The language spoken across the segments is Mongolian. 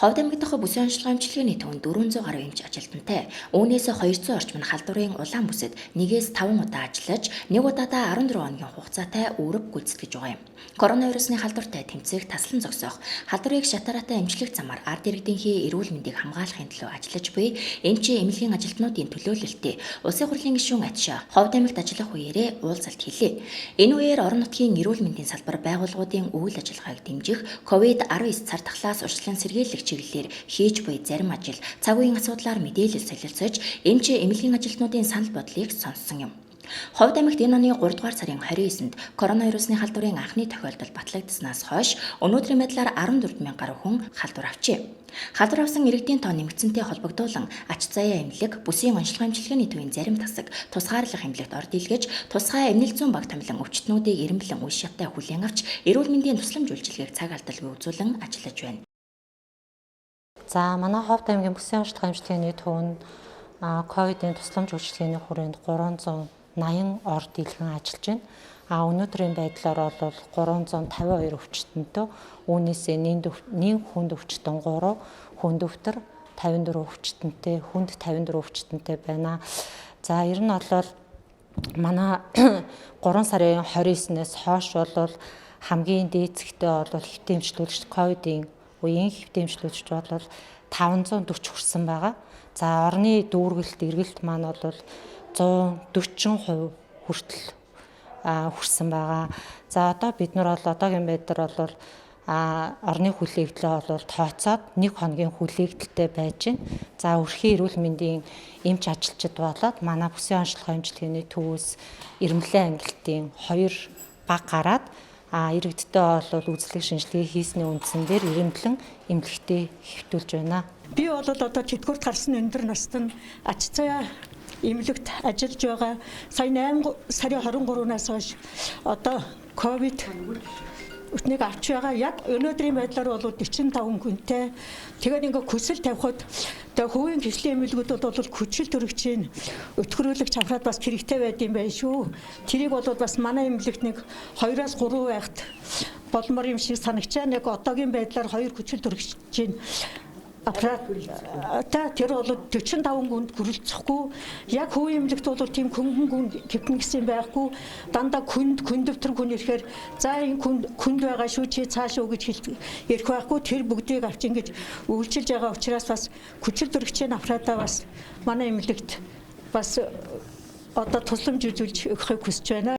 Ховд аймаг дахь бүсийн онцлог эмчилгээний төвөнд 400 гаруй эмч ажилтнтай. Үүнээс 200 орчим нь халдварын улаан бүсэд 1-ээс 5 удаа ажиллаж, нэг удаадаа 14 хоногийн хугацаатай үүрэг гүйцэтгэж байгаа юм. Коронавирусын халдвартай тэмцээх таслан зогсоох, халдварыг шатараатай эмчлэх замаар ард иргэдийнхээ эрүүл мэндийг хамгаалахын төлөө ажиллаж буй эмчийн эмнэлгийн ажилтнуудын төлөөлөлтөө Улсын хурлын гишүүн Атшаа Ховд аймагт ажиллах үеэрээ уулзалт хийлээ. Энэ үеэр орон нутгийн эрүүл мэндийн салбар байгууллагуудын үйл ажиллагааг дэмжих, COVID-19 цар тахлаас урьдчилан сэргийлэх чиглэлээр хийж буй зарим ажил, цаг үеийн асуудлаар мэдээлэл солилцож, эмч эмнэлгийн ажилтнуудын санал бодлыг сонссон юм. Ховд аймагт энэ оны 3 дугаар сарын 29-нд коронавирусны халдварын анхны тохиолдол батлагдсанаас хойш өнөөдрийн байдлаар 14 мянган гаруй хүн халдвар авчээ. Халдвар авсан иргэдийн тоо нэмэгдсэнтэй холбогдуулан ач заяа эмнэлэг, бүсийн онцлог эмчилгээний төвийн зарим тасаг тусгаарлах эмнэлэгт ор дийлгэж, тусгай эмнэл зүйн баг томилон өвчтнүүдийг эренбэлэн үе шаттай хүлээн авч, эрүүл мэндийн тусламж үйлчилгээг цаг алдалгүй үзүүлэн ажиллаж байна. За, манай Ховд аймгийн бүсийн онцлог эмчилгээний төвөнд ковидын тусламж үйлчилгээний хүрээнд 380 ор дийлгэн ажиллаж байна. А өнөөдрийн байдлаар бол 352 өвчтөнтэй, үүнээсээ нэн хүнд өвчтөн 3, хүнд өвтөр 54 өвчтөнтэй, хүнд 54 өвчтөнтэй байна. За, ер нь бол манай 3 сарын 29-ээс хойш бол хамгийн дээдсэгтэй бол хэвтээ эмчлүүлэгч, ковидын үеийн хэвтээ эмчлүүлэгч бол 540 хүрсэн байгаа. За, орны дүүргэлт, эргэлт маань бол 140% хүртэл хүрсэн байгаа. За, одоо бид нар бол одоогийн байдлаар бол орны хүлээгдлээ бол тооцоод нэг хоногийн хүлээгдэлтэй байж байна. За, өрхийн эрүүл мэндийн эмч ажилчид болоод манай бүсийн онцлог эмчилгээний төвөөс эрэмбэлэн ангилтын 2 баг гараад иргэдтэй бол үзлэг шинжилгээ хийсний үндсэн дээр эрэмбэлэн эмнэлэгтээ хэвтүүлж байна. Би бол одоо тэдгүүрт гарсан өндөр настай ач заяа эмнэлэгт ажиллаж байгаа. Сая 8 сарын 23-наас хойш одоо ковид өтнийг авч байгаа. Яг өнөөдрийн байдлаар бол 45 хүнтэй. Тэгээд ингээ хүсэл тавихад тэгээ хувийн хөгжлийн эмнэлгүүд бол хүчил төрөгчийн өтгөрөөлөгч авахад бас хэрэгтэй байд юм байна шүү. Тэрийг бол бас манай эмнэлэгт нэг 2-оос 3 байхад болмоор юм шиг санагчаа. Яг одоогийн байдлаар 2 хүчил төрөгчийн аппарат та тэр бол 45 хүнд хүрэлцэхгүй. Яг хувийн эмнэлэгт бол тийм хөнгөн хүн хэвтэн гэсэн байхгүй, дандаа хүнд хүндөвтөр хүн ирэхээр за энэ хүнд хүнд байгаа шүү, чи цааш уу гэж хэлэх байхгүй. Тэр бүгдийг авч ингэж үйлчилж байгаа учраас бас хүчил төрөгчийн аппаратаа бас манай эмнэлэгт бас одоо тусламж үзүүлж өгөхийг хүсэж байна.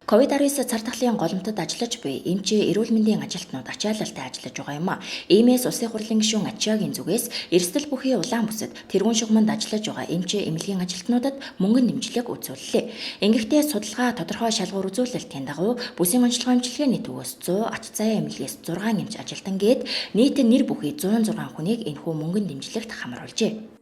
COVID-19 цар тахлын голомтод ажиллаж буй эмчээ эрүүл мэндийн ажилтнууд ачаалалтай ажиллаж байгаа юм а. Иймээс Улсын хурлын гишүүн Ачаагийн зүгээс эрсдэл бүхий улаан бүсэд тэргуун шугамд ажиллаж байгаа эмчээ эмнэлгийн ажилтнуудад мөнгөн дэмжлэг үзүүллээ. Ингэхдээ судалгаа тодорхой шалгуур үзүүлэлтийн дагуу бүсийн онцлог эмчилгээний төвөөс 100, ач заяа эмнэлгээс 6 эмч ажилтан гээд нийт нэр бүхий 106 хүнийг энэхүү мөнгөн дэмжлэгт хамруулжээ.